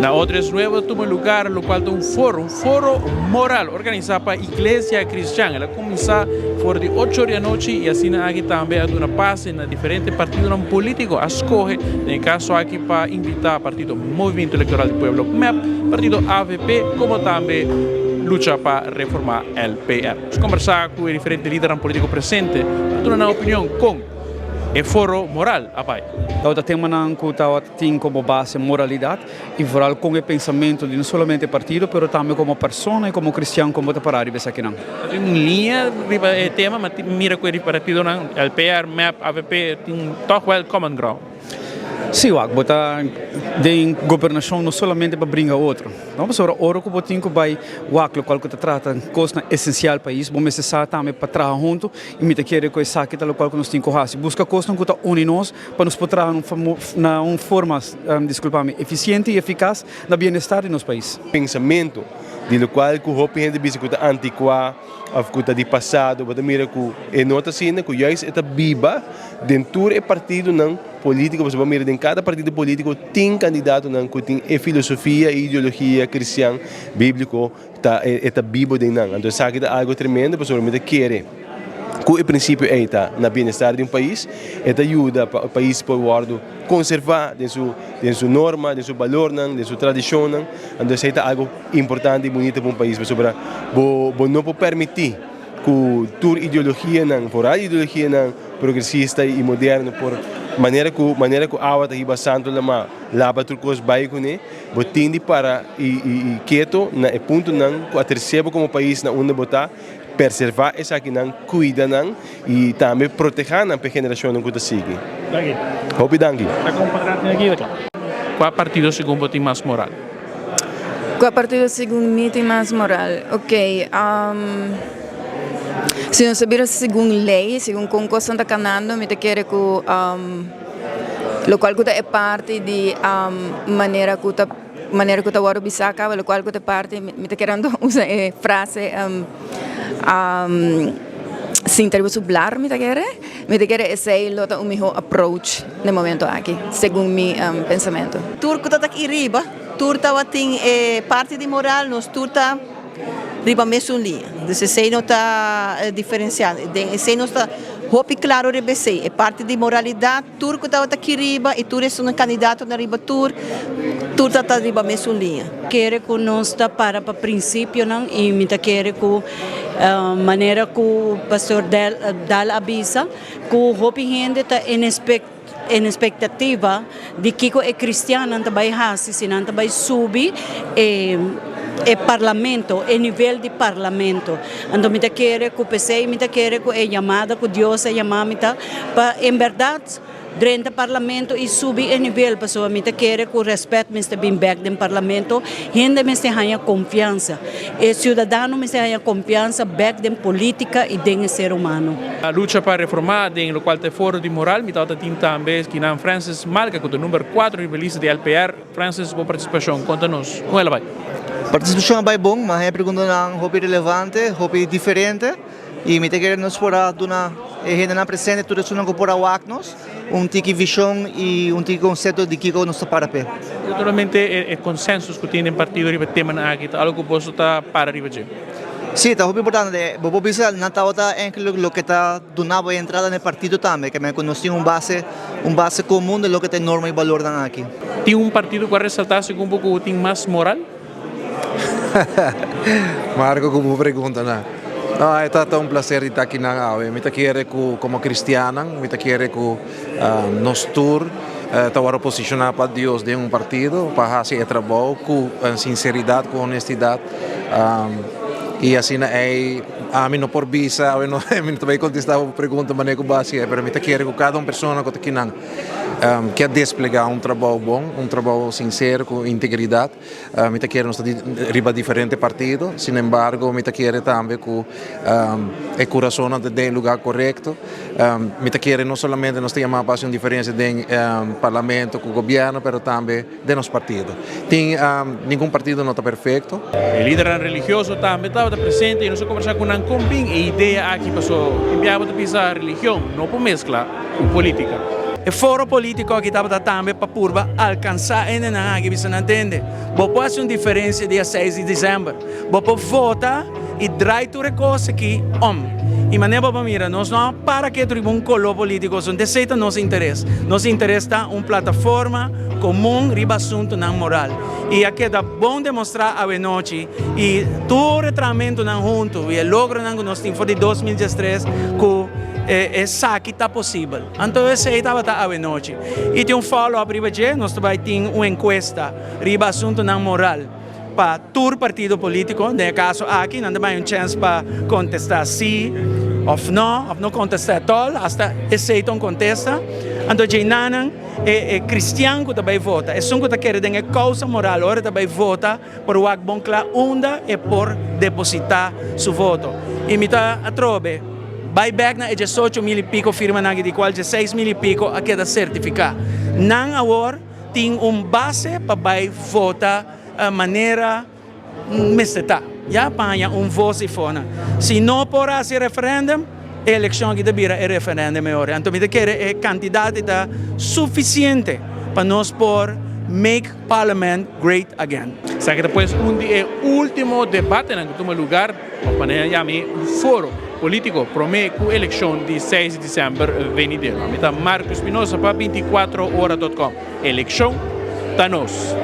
Na Otres Nuevo a tuma lugar locual ta un foro, un foro moral organisa pa Iglesia Cristian. El a cuminsa for di ocho or di anochi y asina aki tambe a duna pase na diferente partidonan politico a scoge den e caso aki pa invita partido Movimiento Electoral di Pueblo, mep, partido avp como tambe Lucha pa Reforma, LPR. Nos combersa cu e diferente lidernan politico presente pa duna nan opinion con e foro moral a bay. Tabata temanan cu tabata tin como base moralidad y vooral con e pensamento di no solamente partido pero tambe como persona y como cristian como ta para riba esakinan. Ta tin un liña riba e tema ma mira cu e partidonan LPR, mep, avp tin toch wel common ground. Sí, wak, bo ta den gobernashon no solamente pa bringa otro, no, pasobra ora ku bo tin ku bai wak lokual ku ta trata kosnan esensial pais, bo mester sa tambe pa traha huntu i mi ta kere ku esaki ta lokual ku nos tin ku hasi, buska kosnan ku ta uni nos pa nos por traha na un forma, diskulpa mi, efisiente i efikas na bienestar di nos pais. Pensamentu di lokual ku hopi hende bisa ku ta antikuá òf ku ta di pasado, bo ta mira ku e no ta asina, ku juist e ta biba den tur e partidonan polítiko, pasobra bo mira den kada partido polítiko tin kandidatonan ku tin e filosofia i ideologia kristian bíbliko ta e ta bibo den nan. Anto esaki ta algu tremendo pasobra mi ta kere ku e prinsipio ei ta na bienestar di un pais, e ta yuda pa e pais por wòrdu konservá den su den su norma, den su balornan, den su tradishonnan. Anto esei ta algu importante i bunita pa un pais pasobra bo bo no por permití ku tur ideologianan, foral ideologianan progresista i moderno por manera ku manera ku awa ta hiba santu lamá laba tur kos bai kuné, bo tin di para i i keto na e puntonan ku a trese bo komo pais na unda bo ta, perservá esakinan, kuida nan i tambe protehá nan pa e generashonnan ku ta sigui. Danki. Hopi danki. Kua partido segun bo tin mas moral? Kua partido segun mi tin mas moral? Ok, si nos ta bira segun ley, segun kon kosnan ta kanando, mi ta kere ku lokual ku ta e parti di manera ku ta manera ku ta wòrdu bisa kaba, lokual ku ta e parti, mi ta kere anto usa e frase sin ta riba su blar mi ta kere, mi ta kere esei lo ta un miho approach na e momento aki, segun mi pensamentu. Tur ku ta ta aki riba, tur tabatin e parti di moral, nos tur ta riba mesun liña. Dus esei no ta diferensiá. Den esei nos ta hopi klaro riba esei. E parti di moralidat, tur ku tabata aki riba i tur esun kandidatonan riba tur, tur ta ta riba mesun liña. Kere ku nos ta para pa prinsipionan i mi ta kere ku manera ku Pastor Dal a bisa ku hopi hende ta en espektativa di kiko e kristiannan ta bai hasi si nan ta bai subi e e parlamento, e nivel di parlamento. Anto mi ta kere ku p'esei mi ta kere ku e yamada ku Dios a yama mi ta pa en bèrdat drenta parlamento i subi e nivel pasobra mi ta kere ku rèspèt mester bin bèk den parlamento, hende mester haña konfiansa, e siudadano mester haña konfiansa bèk den polítika i den e ser humano. Lucha pa reformá den lokual ta e foro di moral mi tabata tin tambe kinan Francis Malka ku ta number kuater riba e lista di LPR. Francis bo partisipashon konta nos kon el a bai? Partisipashon a bai bon, ma e preguntanan hopi relevante, hopi diferente i mi ta kere nos por a duna e hendenan presente tur esunnan ku por a wak nos un tiki vishon i un tiki konsepto di kiko nos ta para p'e. Naturalmente e konsensus ku tin den partido riba e temanan aki ta algu ku boso ta para riba dje. Sí, ta hopi importante. Bo por bisa nan tabata enkele loke ta duna bo e entrada na e partido tambe, ke men ku nos tin un base, un base komun di loke ta e norma i balornan aki. Tin un partido ku a resaltá segun bo ku tin mas moral? Marco ku bo pregunta nan. No, e ta un placer di ta akinan awe. Mi ta kere ku komo kristiannan, mi ta kere ku nos tur ta wòrdu posishoná pa Dios den un partido pa hasi e trabou ku sinseridat, ku honestidat. I asina ei ami no por bisa, awe no mi no ta bai kontestá bo pregunta manera ku bo a hasi ei, pero mi ta kere ku kada un persona ku ta kinan ke a desplegá un trabou bon, un trabou sinsero ku integridat. Mi ta kere nos ta riba diferente partido, sin embargo mi ta kere tambe ku e kurasonnan ta den e lugá korekto. Mi ta kere no solamente nos ta yamá pa hasi un diferensia den parlamento ku gobièrnu, pero tambe den nos partido. Tin ningun partido no ta perfekto. E lidernan religioso tambe tabata presente i nos a kombersá ku nan kon bin e idea aki paso tin biaha bo ta bisa religion no por meskla ku politika. E foro polítiko aki tabata tambe pa purba alkansá hendenan aki bisa nan tende, bo por hasi un diferensia dia seis di desèmber. Bo por vota i drai tur e kos aki om. I manera bo por mira, nos no a para ketu riba un koló polítiko, so esei ta nos interes. Nos interes ta un plataforma komun riba asuntunan moral. I a keda bon demostrá awenochi i tur e trahamentunan huntu i e logronan ku nos tin for di 2013 ku esaki ta posibel. Anto esei tabata awenochi. I tin un follow up riba dje, nos ta bai tin un enkuesta riba asuntunan moral pa tur partido polítiko. Den e kaso aki nan ta bai un chèns pa kontestá sí òf nò, òf no kontestá ètòl, asta esei ta un kontesta. Anto djeinanan e kristian ku ta bai vota, esun ku ta kere den e kousa moral ora e ta bai vota por wak bon kla unda e por depositá su voto. I mi ta atrobe bai bèk na e diesocho mil i piko firmanan aki di kual dieseis mil i piko a keda sertifiká. Nan awor tin un base pa bai vota manera mester ta, ya, pa haña un vos i fonan. Si no por hasi referèndum, e elekshon aki ta bira e referèndum e ora. Anto mi ta kere e kantidat ei ta sufisiente pa nos por make Parliament great again. Esaki ta pues un di e ultimo debatenan ku tuma lugar, òf manera yama un foro polítiko promé ku elekshon di seis di desèmber venidero. Ami ta Marco Espinosa pa 24ora.com. Elekshon ta nos!